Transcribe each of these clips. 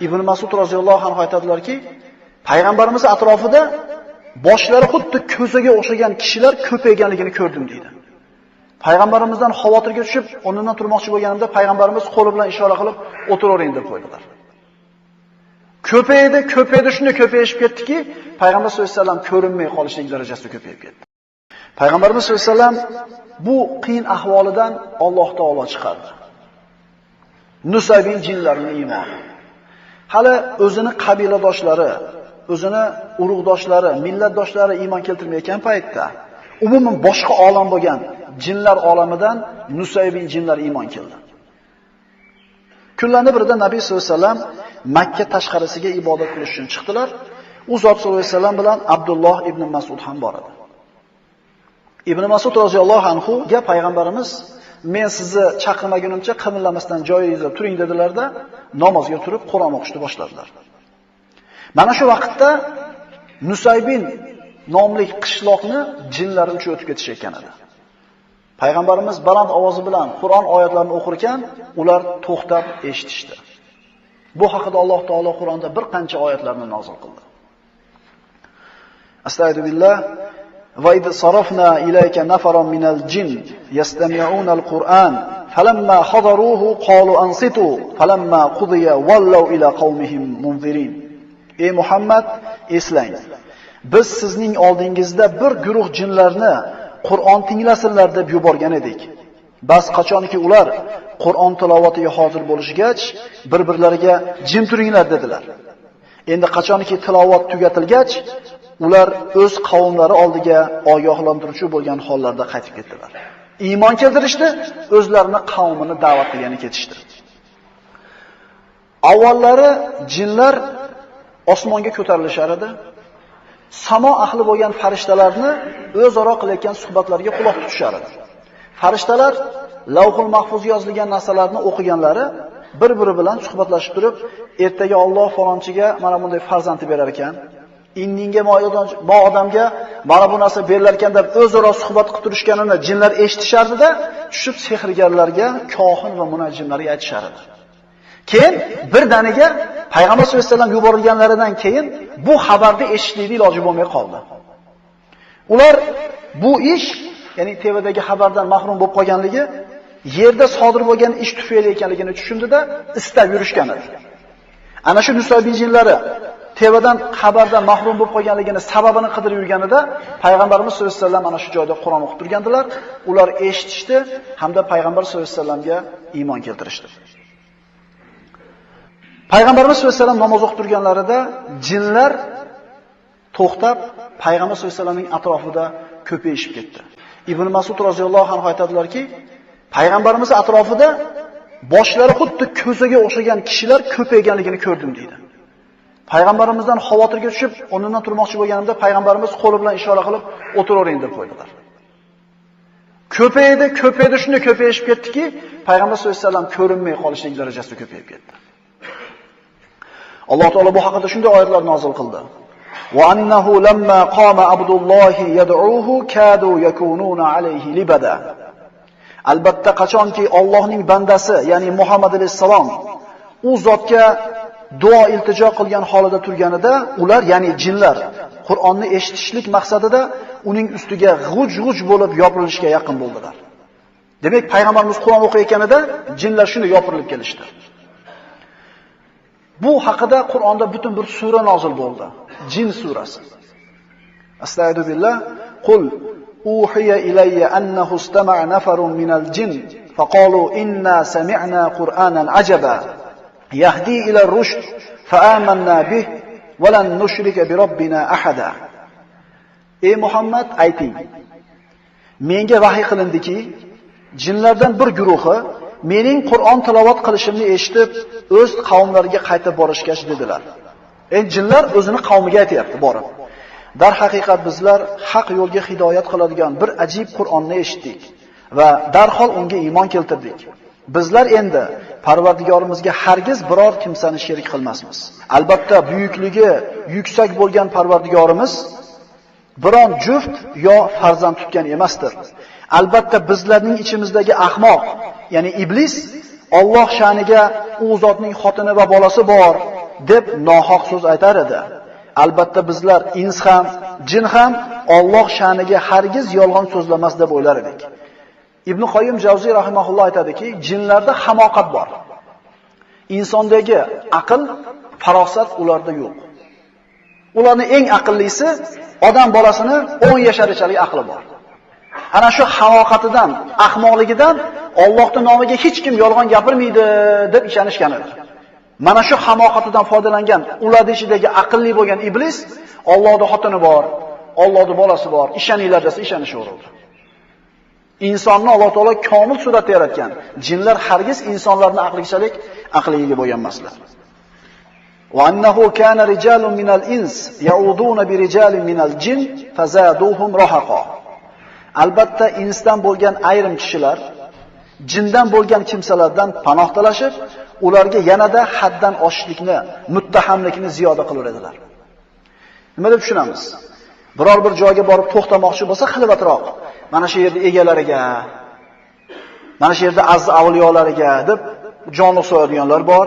Ibn Mas'ud roziyallohu anhu aytadilarki, payg'ambarimiz atrofida boshlari xuddi ko'zaga o'xshagan kishilar ko'payganligini ko'rdim deydi. Payg'ambarimizdan xavotirga tushib, o'rnidan turmoqchi bo'lganimda payg'ambarimiz qo'li bilan ishora qilib, o'tiravering deb qo'ydilar. Ko'paydi, ko'paydi, shunday ko'payishib ketdiki, payg'ambar sollallohu alayhi vasallam ko'rinmay qolishlik darajasida ko'payib ketdi. Payg'ambarimiz sollallohu alayhi vasallam bu qiyin ahvolidan Alloh taolo chiqardi. Nusaybin jinlarining iymoni. Hali o'zini qabiladoshlari, o'zini urug'doshlari, millatdoshlari iymon keltirmayotgan paytda, umuman boshqa olam bo'lgan jinlar olamidan Nusaybin jinlar iymon keldi. Kunlarning birida Nabiy sollallohu alayhi vasallam Makka tashqarisiga ibodat qilish uchun chiqdilar. U zot sollallohu alayhi vasallam bilan Abdulloh ibn Mas'ud ham bor edi. Ibn Mas'ud roziyallohu anhu ga payg'ambarimiz men sizni chaqirmagunimcha qimillamasdan joyingizda turing dedilarda, namozga turib Qur'on o'qishni boshladilar. Mana shu vaqtda Nusaybin nomli qishloqni jinlari uchib o'tib ketishayotgan edi. Payg'ambarimiz baland ovozi bilan Qur'on oyatlarini o'qirkan, ular to'xtab eshitishdi. Bu haqida Alloh taolo Qur'onda bir qancha oyatlarni nozil qildi. Astagfiru billah. Va id sarafna ilayka nafaran minal jin yastami'una al-Qur'an falamma hadaruhu qalu ansitu falamma qudiya wallaw ila qaumihim munzirin. Ey Muhammad, eslang. Biz sizning oldingizda bir guruh jinlarni Qur'on tinglasinlar deb yuborgan edik. Bas qachonki ular Qur'on tilovatiga hozir bo'lishgach, bir-birlariga jim turinglar dedilar. Endi qachonki tilovat tugatilgach, ular o'z qavmlari oldiga ogohlantiruvchi bo'lgan hollarda qaytib ketdilar. Iymon keltirishdi, o'zlarini qavmini da'vat qilgani ketishdi. Avvallari jinlar osmonga ko'tarilishar edi. Samo ahli bo'lgan farishtalarni o'zaro qilayotgan suhbatlarga quloq tutishar edi. Farishtalar Lavhul Mahfuz yozilgan narsalarni o'qiganlari bir-biri bilan suhbatlashib turib, ertaga Alloh falonchiga mana bunday farzandni berar ekan, indinga mo odamga mana bu narsa berilar ekan deb o'zaro suhbat qilib turishganini jinlar eshitishardi-da, tushib sehrgarlarga, kohin va munajjimlarga aytishar edi. Keyin birdaniga Payg'ambar sollallohu alayhi vasallam yuborilganlaridan keyin bu xabarni eshitishlikning iloji bo'lmay qoldi. Ular bu ish, ya'ni TVdagi xabardan mahrum bo'lib qolganligi, yerda sodir bo'lgan ish tufayli ekanligini tushundida istab yurishgan edi. Ana shu Nusaybin jinlari TVdan xabardan mahrum bo'lib qolganligini sababini qidirib yurganida Payg'ambarimiz sollallohu alayhi vasallam ana shu joyda Qur'on o'qib turgandilar. Ular eshitishdi hamda Payg'ambar sollallohu alayhi vasallamga iymon keltirishdi. Payg'ambarimiz sollallohu alayhi vasallam namoz o'qib turganlarida jinlar to'xtab Payg'ambar sollallohu alayhi vasallamning atrofida ko'payishib ketdi. Ibn Mas'ud roziyallohu anhu aytadilarki, payg'ambarimiz atrofida boshlari xuddi ko'zaga o'xshagan kishilar ko'payganligini ko'rdim deydi. Payg'ambarimizdan xavotirga tushib, o'rnidan turmoqchi bo'lganimda payg'ambarimiz qo'li bilan ishora qilib, o'tiravering deb qo'ydilar. Ko'paydi, ko'paydi, shunday ko'payishib ketdiki, payg'ambar sollallohu alayhi vasallam ko'rinmay qolishlik darajasida ko'payib ketdi. Alloh taolo bu haqida shunday oyatlar nozil qildi. Va annahu lamma qama Abdullohi yad'uhu kadu yakununa alayhi libada. Albatta qachonki Allohning bandasi, ya'ni Muhammad alayhissalom u zotga duo iltijo qilgan holida turganida, ular, ya'ni jinlar Qur'onni eshitishlik maqsadida uning ustiga g'uj-g'uj bo'lib yopirilishga yaqin bo'ldilar. Demak, payg'ambarimiz Qur'on o'qiyotganida jinlar shunday yopirilib kelishdi. Bu haqida Qur'onda butun bir sura nozil bo'ldi. Jin surasi. Astagfiru billah. Qul uhiya ilayya annahu istama'a nafarun minal jin faqalu inna sami'na Qur'anan ajaba yahdi ila rushd faamanna bih va lan nushrika bi robbina ahada. Ey Muhammad, ayting. Menga vahiy qilindiki, jinlardan bir guruhi mening Qur'on tilovat qilishimni eshitib, o'z qavmlariga qaytib borishgach dedilar. Endi jinlar o'zini qavmiga aytayapti borib. Darhaqiqat bizlar haq yo'lga hidoyat qiladigan bir ajib Qur'onni eshitdik va darhol unga iymon keltirdik. Bizlar endi Parvardigorimizga hargiz biror kimsani sherik qilmasmiz. Albatta buyukligi yuksak bo'lgan Parvardigorimiz biron juft yo farzand tutgan emasdir. Albatta bizlarning ichimizdagi ahmoq, ya'ni iblis Alloh sha'niga u zotning xotini va bolasi bor deb nohaq so'z aytar edi. Albatta bizlar ins ham, jin ham Alloh sha'niga hargiz yolg'on so'zlamas deb o'ylar edik. Ibn Qoyyim Javziy rahimahulloh aytadiki, jinlarda hamoqat bor. Insondagi aql, farosat ularda yo'q. Ularning eng aqllisi odam bolasini 10 yasharichalik aqli bor. Ana shu hamoqatidan, ahmoqligidan Allohning nomiga hech kim yolg'on gapirmaydi deb ishonishgan edi. Mana shu hamoqatidan foydalangan ularning ichidagi aqlli bo'lgan iblis Allohning xotini bor, Allohning bolasi bor, ishoninglar desa ishonishaveradi. Insonni Alloh taolo komil suratda yaratgan. Jinlar hargiz insonlarning aqlichalik aqliga ega bo'lgan emaslar. Va annahu kana rijalun minal ins ya'uduna bi rijalin minal jin fazaduhum rahaqa. Albatta insdan bo'lgan ayrim kishilar jindan bo'lgan kimsalardan panoh talashib, ularga yanada haddan oshishlikni, muttahamlikni ziyoda qilar edilar. Nima deb tushunamiz? Biror bir joyga borib to'xtamoqchi bo'lsa, xilvatroq, mana shu yerda egalariga, mana shu yerda aziz avliyolariga deb jonliq so'yadiganlar bor.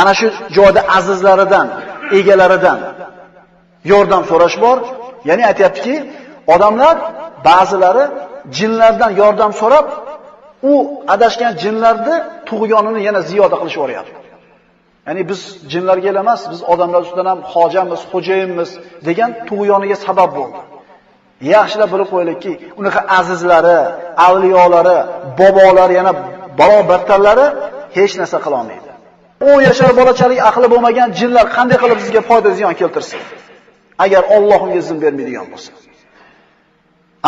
Ana shu joyda azizlaridan, egalaridan yordam so'rash bor. Ya'ni aytayaptiki, odamlar ba'zilari jinlardan yordam so'rab, u adashgan jinlarni tug'yonini yana ziyoda qilishib o'ryapti. Ya'ni biz jinlarga emas, biz odamlar ustidan ham hojamiz, xo'jayinmiz degan tug'yoniga sabab bo'ldi. Yaxshilab bilib qo'yaylikki, unaqa azizlari, avliyolari, bobolari, yana barobartarlari hech narsa qila olmaydi. 10 yashar bolachalik aqli bo'lmagan jinlar qanday qilib sizga foyda ziyon keltirsin? Agar Alloh unga izn bermaydigan bo'lsa.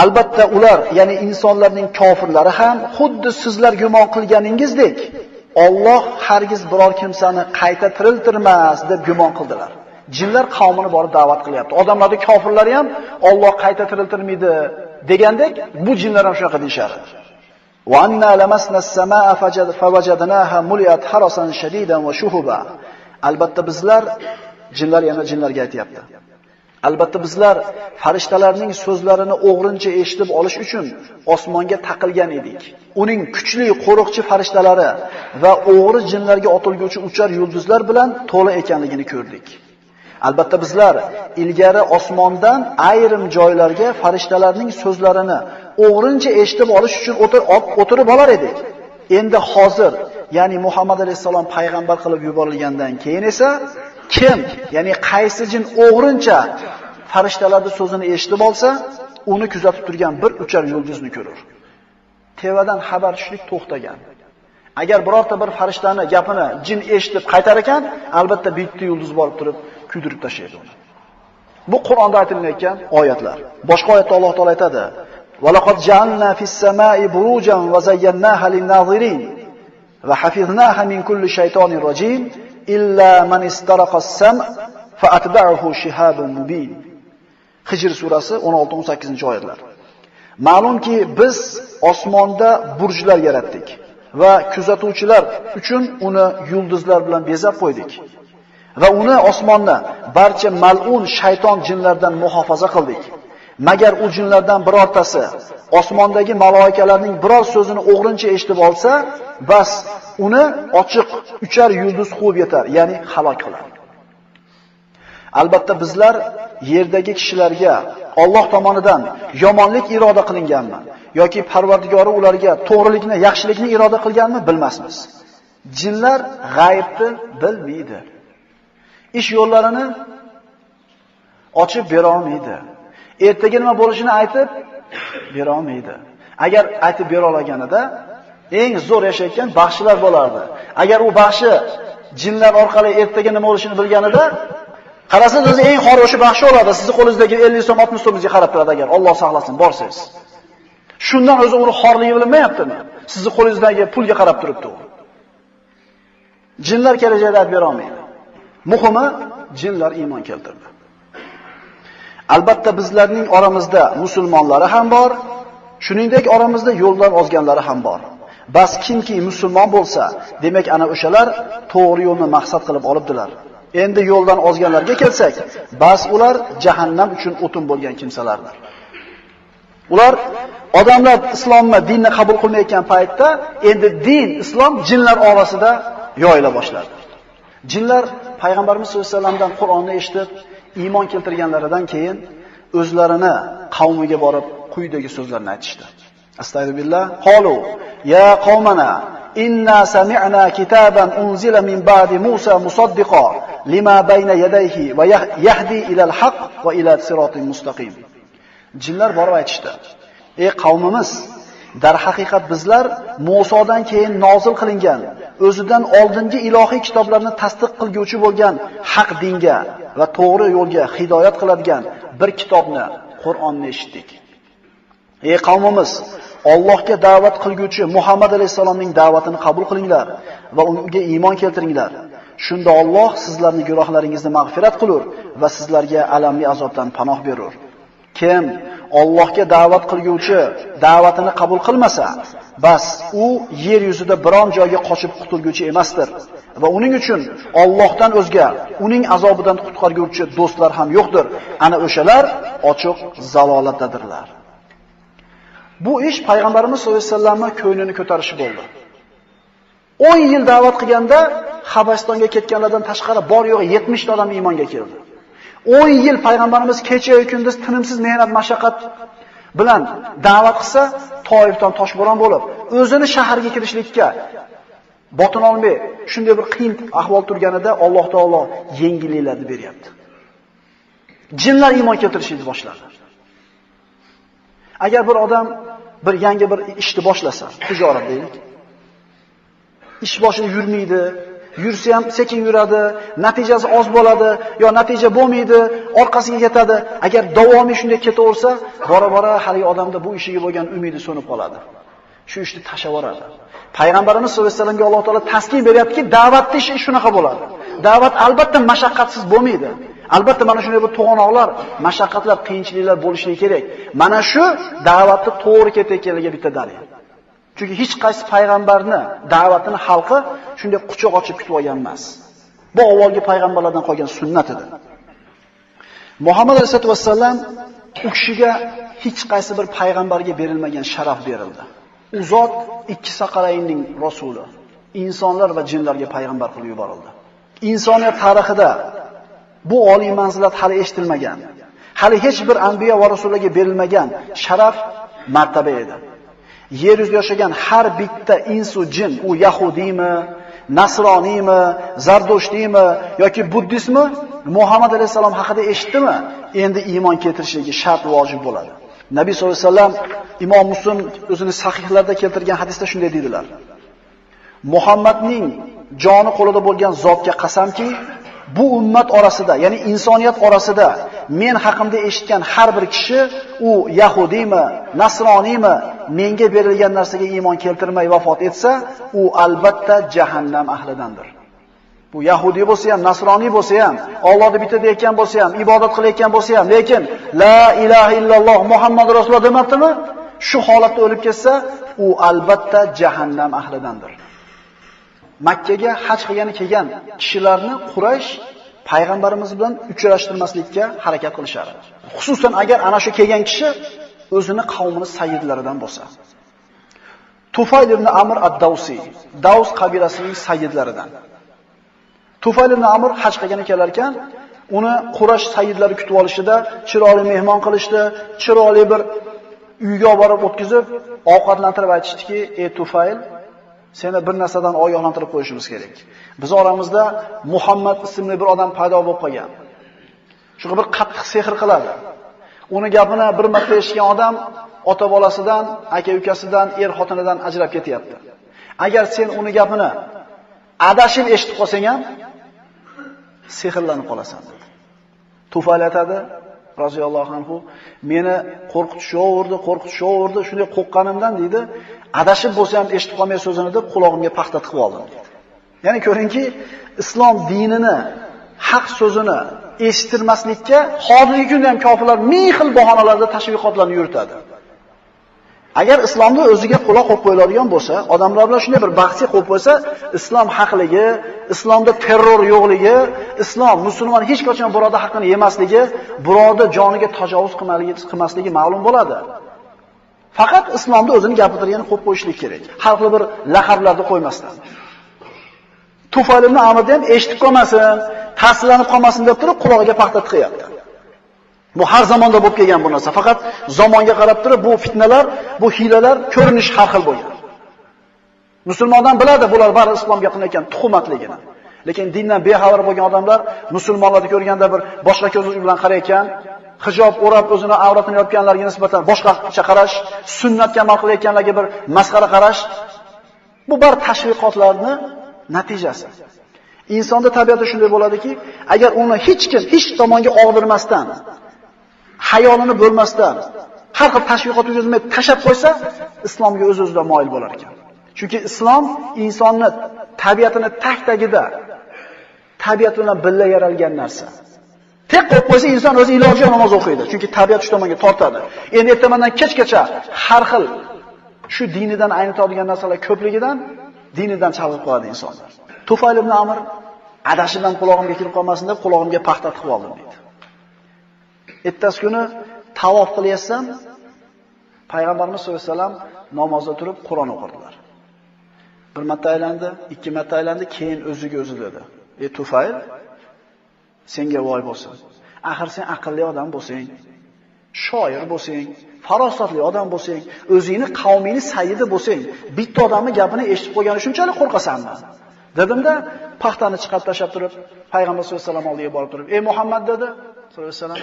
Albatta ular, ya'ni insonlarning kofirlari ham xuddi sizlar gumon qilganingizdek, Alloh hargiz biror kimsani qayta tiriltirmas deb gumon qildilar. Jinlar qavmini borib da'vat qilyapti. Odamlarning kofirlari ham Alloh qayta tiriltirmaydi degandek, bu jinlar ham shunaqa deyishardi. Va anna lamasna as-samaa fawajadnaha muliyat harasan shadidan va shuhuba. Albatta bizlar, jinlar yana jinlarga aytayapti. Albatta bizlar farishtalarning so'zlarini o'g'rincha eshitib olish uchun osmonga taqilgan edik. Uning kuchli qo'riqchi farishtalari va o'g'ri jinlarga otilguvchi uchar yulduzlar bilan to'la ekanligini ko'rdik. Albatta bizlar ilgari osmondan ayrim joylarga farishtalarning so'zlarini o'g'rincha eshitib olish uchun o'tirib olar edik. Endi hozir, ya'ni Muhammad alayhisalom payg'ambar qilib yuborilgandan keyin esa kim, ya'ni qaysi jin o'g'rincha farishtalarning so'zini eshitib olsa, uni kuzatib turgan bir uchar yulduzni ko'rur. Tevadan xabar tushlik to'xtagan. Agar birorta bir farishtani gapini jin eshitib qaytar ekan, albatta bitta yulduz borib turib kuydirib tashlaydi uni. Bu Qur'onda aytilayotgan oyatlar. Boshqa oyatda Alloh taolo aytadi: "Va laqad ja'alna fis-sama'i burujan va zayyanaha lin-nazirin va hafiznaha min kulli shaytonir rajim illa man istaraqa as-sam' fa atba'ahu shihabun mubin." Hijr surasi 16-18 oyatlar. Ma'lumki, biz osmonda burjlar yaratdik va kuzatuvchilar uchun uni yulduzlar bilan bezab qo'ydik. Va uni osmonni barcha mal'un shayton jinlardan muhofaza qildik. Magar u jinlardan birortasi osmondagi maloikalarning biror so'zini o'g'rincha eshitib olsa, bas uni ochiq uchar yulduz quvib yetar, ya'ni halok qilar. Albatta bizlar yerdagi kishilarga Alloh tomonidan yomonlik iroda qilinganmi yoki Parvardigori ularga to'g'rilikni, yaxshilikni iroda qilganmi bilmasmiz. Jinlar g'aybni bilmaydi. Ish yo'llarini ochib bera olmaydi. Ertaga nima bo'lishini aytib bera olmaydi. Agar aytib bera olganida eng zo'r yashayotgan baxshilar bo'lardi. Agar u baxshi jinlar orqali ertaga nima bo'lishini bilganida, qarasangiz o'zi eng xor o'sha baxshi bo'ladi. Sizni qo'lingizdagi 50 so'm, 60 so'mingizga qarab turadi agar Alloh saqlasin, borsangiz. Shundan o'zi uni xorligi bilinmayaptimi? Sizni qo'lingizdagi pulga qarab turibdi u. Jinlar kelajakda aytib bera olmaydi. Muhimi, jinlar iymon keltirdi. Albatta bizlarning oramizda musulmonlari ham bor, shuningdek oramizda yo'ldan ozganlari ham bor. Bas kimki musulmon bo'lsa, demak ana o'shalar to'g'ri yo'lni maqsad qilib olibdilar. Endi yo'ldan ozganlarga kelsak, bas ular jahannam uchun o'tin bo'lgan kimsalardir. Ular odamlar islomni, dinni qabul qilmayotgan paytda, endi din, islom jinlar orasida yoyila boshladi. Jinlar payg'ambarimiz sollallohu alayhi vasallamdan Qur'onni eshitib, iymon keltirganlaridan keyin o'zlarini qavmiga borib quyidagi so'zlarni aytishdi. Astagfirullah. Qalu ya qavmana inna sami'na kitaban unzila min ba'di Musa musaddiqo lima bayna yadayhi va yahdi ila al-haq va ila siratin mustaqim. Jinlar borib aytishdi: "Ey qavmimiz, darhaqiqat bizlar Musodan keyin nozil qilingan, o'zidan oldingi ilohiy kitoblarni tasdiq qilguvchi bo'lgan haq dinga va to'g'ri yo'lga hidoyat qiladigan bir kitobni, Qur'onni eshitdik. Ey qavmimiz, Allohga da'vat qilguvchi Muhammad alayhisalomning da'vatini qabul qilinglar va unga iymon keltiringlar. Shunda Alloh sizlarning gunohlaringizni mag'firat qilur va sizlarga alamli azobdan panoh berur. Kim Allohga da'vat qilguvchi da'vatini qabul qilmasa, bas u yer yuzida biron joyga qochib qutulguvchi emasdir va uning uchun Allohdan o'zga uning azobidan qutqarguvchi do'stlar ham yo'qdir. Ana o'shalar ochiq zalolatdadirlar." Bu ish payg'ambarimiz sollallohu alayhi vasallamning ko'nglini ko'tarishi bo'ldi. 10 yil da'vat qilganda Habasistonga ketganlardan tashqari bor yo'g'i 70 ta odam iymonga keldi. 10 yil payg'ambarimiz kecha-yu kunduz tinimsiz mehnat mashaqqat bilan da'vat qilsa, Toifdan toshbo'ron bo'lib, o'zini shaharga kirishlikka botin olmay, shunday bir qiyin ahvol turganida Alloh taolo yengilliklarni beryapti. Jinlar iymon keltirishni boshladi. Agar bir odam bir yangi bir ishni boshlasa, tijorat deylik. Ish boshida yurmaydi, yursa ham sekin yuradi, natijasi oz bo'ladi, yo natija bo'lmaydi, orqasiga ketadi. Agar davomiy shunday ketaversa, bora-bora hali odamda bu ishiga bo'lgan umidi so'nib qoladi. Shu ishni tashlab yuboradi. Payg'ambarimiz sollallohu alayhi vasallamga Alloh taolo taskin beryaptiki, da'vatning ishi shunaqa bo'ladi. Da'vat albatta mashaqqatsiz bo'lmaydi. Albatta mana shunday bir to'g'anoqlar, mashaqqatlar, qiyinchiliklar bo'lishi kerak. Mana shu da'vatni to'g'ri ketayotganligiga bitta dalil. Chunki hech qaysi payg'ambarni da'vatini xalqi shunday quchoq ochib kutib olgan emas. Bu avvalgi payg'ambarlardan qolgan sunnat edi. Muhammad alayhisolatu vassallam u kishiga hech qaysi bir payg'ambarga berilmagan sharaf berildi. U zot ikki saqalaynning rasuli, insonlar va jinlarga payg'ambar qilib yuborildi. Insoniyat tarixida bu oliy manzilat hali eshitilmagan, hali hech bir anbiyo va rasullarga berilmagan sharaf martaba edi. Yer yuzida yashagan har bitta insu jin, u yahudiymi, nasroniymi, zardoshtiymi yoki buddistmi, Muhammad alayhisalom haqida eshitdimi, endi iymon keltirishligi shart vojib bo'ladi. Nabiy sollallohu alayhi vasallam Imom Muslim o'zini sahihlarida keltirgan hadisda shunday dedilar: Muhammadning joni qo'lida bo'lgan zotga qasamki, bu ummat orasida, ya'ni insoniyat orasida men haqimda eshitgan har bir kishi, u yahudiymi, nasroniymi, menga berilgan narsaga iymon keltirmay vafot etsa, u albatta jahannam ahlidandir. Bu yahudi bo'lsa ham, nasroniy bo'lsa ham, Allohni bitta deyotgan bo'lsa ham, ibodat qilayotgan bo'lsa ham, lekin la ilaha illalloh Muhammad rasululloh demabdimi? Shu holatda o'lib ketsa, u albatta jahannam ahlidandir. Makka ga haj qilgani kelgan kishilarni Quraysh payg'ambarimiz bilan uchrashtirmaslikka harakat qilishardi. Xususan agar ana shu kelgan kishi o'zini qavmini sayyidlaridan bo'lsa. Tufayl ibn Amr ad-Dawsi, Daws qabilasining sayyidlaridan. Tufayl ibn Amr haj qilgani kelar ekan, uni Quraysh sayyidlari kutib olishida chiroyli mehmon qilishdi, chiroyli bir uyga borib o'tkazib, ovqatlantirib aytishdiki: "Ey Tufayl, seni bir narsadan ogohlantirib qo'yishimiz kerak. Biz oramizda Muhammad ismli bir odam paydo bo'lib qolgan. Shunga bir qattiq sehr qiladi. Uni gapini bir marta eshitgan odam ota bolasidan, aka ukasidan, er xotinidan ajrab ketyapti. Agar sen uni gapini adashib eshitib qolsang ham sehrlanib qolasan" dedi. Tufayl aytadi roziyallohu anhu, meni qo'rqitishaverdi, shunday qo'rqqanimdan deydi, adashib bo'lsa ham eshitib qolmay so'zini deb qulog'imga paxta tiqib oldim deydi. Ya'ni ko'ringki, islom dinini, haq so'zini eshittirmaslikka hozirgi kunda ham kofirlar ming xil bahonalarda tashviqotlarni yuritadi. Agar islomni o'ziga quloq qo'yib qo'yiladigan bo'lsa, odamlar bilan shunday bir bahsga qo'yib qo'ysa, islom haqligi, islomda terror yo'qligi, islom musulmon hech qachon birodar haqqini yemasligi, birodar joniga tajovuz qilmasligi ma'lum bo'ladi. Faqat islomda o'zini gapirtirganini qo'yib qo'yishlik kerak. Har xil bir laqablarni qo'ymasdan. Tufayl ibn Amrni ham eshitib qolmasin, ta'sirlanib qolmasin deb turib qulog'iga paxta tiqyapti. Bu har zamonda bo'lib kelgan bu narsa. Faqat zamonga qarab turib bu fitnalar, bu hiylalar ko'rinish har xil bo'lgan. Musulmondan biladi bular bari islomga qilayotgan tuhmatligini. Lekin dindan bexabar bo'lgan odamlar musulmonlarni ko'rganda bir boshqa ko'z bilan qarayotgan, hijob o'rab o'zini avratini yopganlarga nisbatan boshqacha qarash, sunnatga amal qilayotganlarga bir masxara qarash, bu bar tashviqotlarni natijasi. Insonda tabiati shunday bo'ladiki, agar uni hech kim hech tomonga og'dirmasdan, xayolini bo'lmasdan, har xil tashviqot o'tkazmay tashab qo'ysa, islomga o'z-o'zidan moyil bo'lar ekan. Chunki islom insonni tabiatini tag-tagida, tabiat bilan birga yaralgan narsa. Tek qo'yib qo'ysa inson o'zi iloji yo'q namoz o'qiydi. Chunki tabiat shu tomonga tortadi. Endi ertamandan kechgacha har xil shu dinidan aynitadigan narsalar ko'pligidan dinidan chalg'ib qoladi insonlar. Tufayl ibn Amr adashib ham qulog'imga kirib qolmasin deb qulog'imga paxta tiqib oldim deydi. Ertasi kuni tavof qilyapsam, Payg'ambarimiz sollallohu alayhi vasallam namozda turib Qur'on o'qirdilar. Bir marta aylandi, ikki marta aylandi, keyin o'ziga o'zi dedi: "Ey Tufayl, senga voy bo'lsin. Axir sen aqlli odam bo'lsang, shoir bo'lsang, farosatli odam bo'lsang, o'zingni qavmingni sayyidi bo'lsang, bitta odamning gapini eshitib qo'ygani shunchalik qo'rqasanmi?" Dedimda, paxtani chiqarib tashlab turib, Payg'ambar sollallohu alayhi vasallam oldiga borib turib, "Ey Muhammad" dedi, sollallohu alayhi vasallam,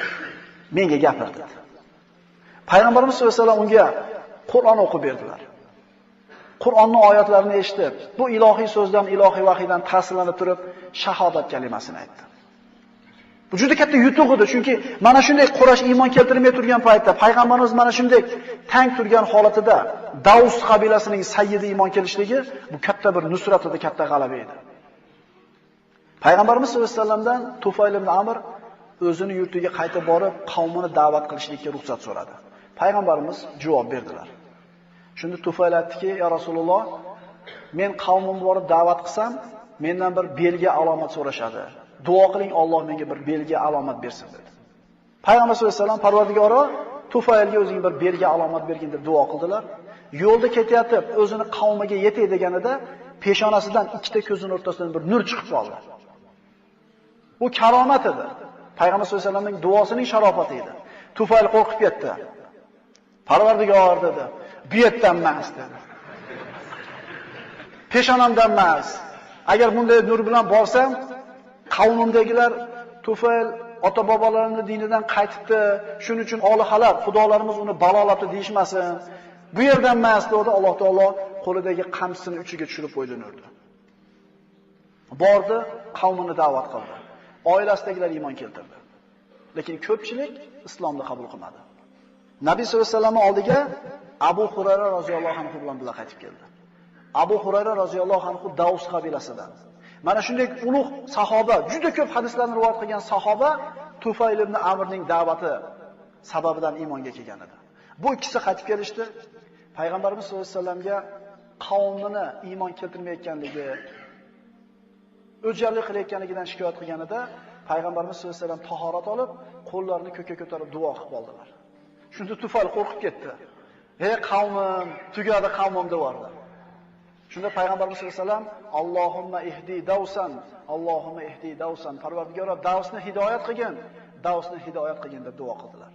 "Menga gapir" dedi. Payg'ambarimiz sollallohu alayhi vasallam unga Qur'on o'qib berdilar. Qur'onning oyatlarini eshitib, bu ilohiy so'zdan, ilohiy vahiydan ta'sirlanib turib, shahodat kalimasini aytdi. Bu juda katta yutuq edi, chunki mana shunday Quraysh iymon keltirmay turgan paytda payg'ambarimiz mana shunday tang turgan holatida Davs qabilasining sayyidi iymon kelishligi bu katta bir nusrat edi, katta g'alaba edi. Payg'ambarimiz sollallohu alayhi vasallamdan Tufayl ibn Amr o'zini yurtiga qaytib borib, qavmini da'vat qilishlikka ruxsat so'radi. Payg'ambarimiz javob berdilar. Shunda Tufayl aytdiki: "Ya Rasululloh, men qavmimni borib da'vat qilsam, mendan bir belgi alomat so'rashadi. Duo qiling, Alloh menga bir belgi alomat bersin" dedi. Payg'ambar sollallohu alayhi vasallam Parvardigoro Tufaylga o'zing bir belgi alomat bergin deb duo qildilar. Yo'lda ketayotib, o'zini qavmiga yetay deganida peshonasidan ikkita ko'zining o'rtasidan bir nur chiqib qoldi. Bu karomat edi. Payg'ambar sollallohu alayhi vasallamning duosining sharofati edi. Tufayl qo'rqib ketdi. Parvardigor dedi, "Bu yerdan emas" dedi. Peshonamdan emas. Agar bunday nur bilan borsam, qavmimdagilar Tufayl ota-bobolarining dinidan qaytibdi, shuning uchun olihalar, xudolarimiz uni balolabdi deyishmasin. Bu yerdan emas dedi. Alloh taolo qo'lidagi qamchisini uchiga tushirib qo'ydi nurni. Bordi, qavmini da'vat qildi. Oilasidagilar iymon keltirdi. Lekin ko'pchilik islomni qabul qilmadi. Nabiy sollallohu alayhi vasallam oldiga Abu Hurayra roziyallohu anhu bilan birga qaytib keldi. Abu Hurayra roziyallohu anhu Davs qabilasidan. Mana shunday ulug' sahoba, juda ko'p hadislarni rivoyat qilgan sahoba Tufayl ibn Amrning da'vati sababidan iymonga kelgan edi. Bu ikkisi qaytib kelishdi. Payg'ambarimiz sollallohu alayhi vasallamga qavmini iymon keltirmayotganligi, o'jarlik qilayotganligidan shikoyat qilganida Payg'ambarimiz sollallohu alayhi vasallam tahorat olib, qo'llarini ko'kka ko'tarib duo qilib oldilar. Shunda Tufayl qo'rqib ketdi. "Ey qavmim, tugadi qavmim" deb yubordi. Shunda Payg'ambarimiz sollallohu alayhi vasallam "Allohumma ihdi Davsan, Allohumma ihdi Davsan, Parvardigoro Davsni hidoyat qilgin, Davsni hidoyat qilgin" deb duo qildilar.